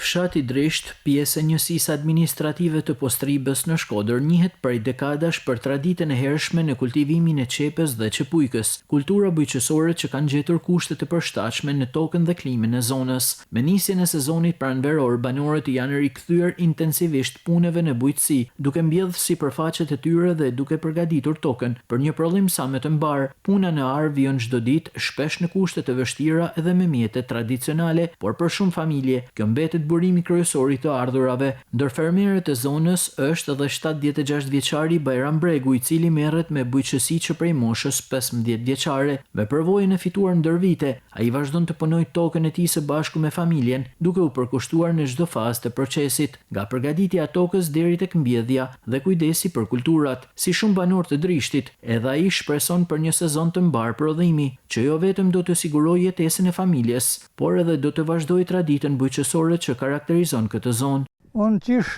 Fshati Drisht, pjesë e njësisë administrative të Postribës në Shkodër, njihet prej dekadash për traditën e hershme në kultivimin e qepës dhe qepujkës, kultura bujqësore që kanë gjetur kushte të përshtatshme në tokën dhe klimën e zonës. Me nisjen e sezonit pranveror, banorët i janë rikthyer intensivisht punëve në bujqësi, duke mbjellë sipërfaqet e tyre dhe duke përgatitur tokën për një prodhim sa më të mbarë. Puna në arë vijon çdo ditë, shpesh në kushte të vështira edhe me mjete tradicionale, por për shumë familje, kjo mbetet burimi kryesor i të ardhurave. Ndër fermerët e zonës është edhe 76 vjeçari Bajram Bregu, i cili merret me bujqësi që prej moshës 15 vjeçare. Me përvojën e fituar ndër vite, ai vazhdon të punojë tokën e tij së bashku me familjen, duke u përkushtuar në çdo fazë të procesit, nga përgatitja e tokës deri tek mbjellja dhe kujdesi për kulturat. Si shumë banorë të Drishtit, edhe ai shpreson për një sezon të mbarë prodhimi, që jo vetëm do të sigurojë jetesën e familjes, por edhe do të vazhdojë traditën bujqësore që karakterizon këtë zonë. Unë qysh,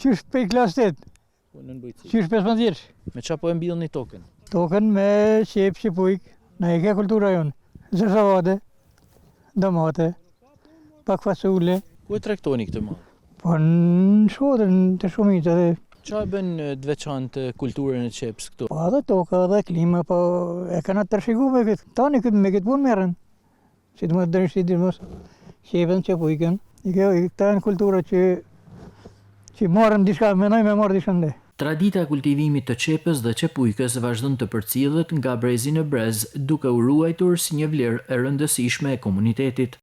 qysh prej klasë tetë, Po në bujqësi. qysh 15 vjeç. Me ça po e mbillni tokën? Tokën me qepë, qepujk, na e ke kultura jonë. Zarzavate, domate, pak fasule. Ku e tregtoni këtë mall? Po në Shkodër, në të shumicë edhe. Ça e bën të veçantë kulturën e qepës këtu? Po edhe toka, edhe klima, po e kanë të trashëguar me këtë. Tani këtë me këtë punë merren. Si të më drejtë si mos qepën, qepujkën. I kjo, këta janë kultura që që marrën diçka, mendoj me marrë diçka ndë. Tradita e kultivimit të qepës dhe qepujkës vazhdon të përcillet nga brezi në brez, duke u ruajtur si një vlerë e rëndësishme e komunitetit.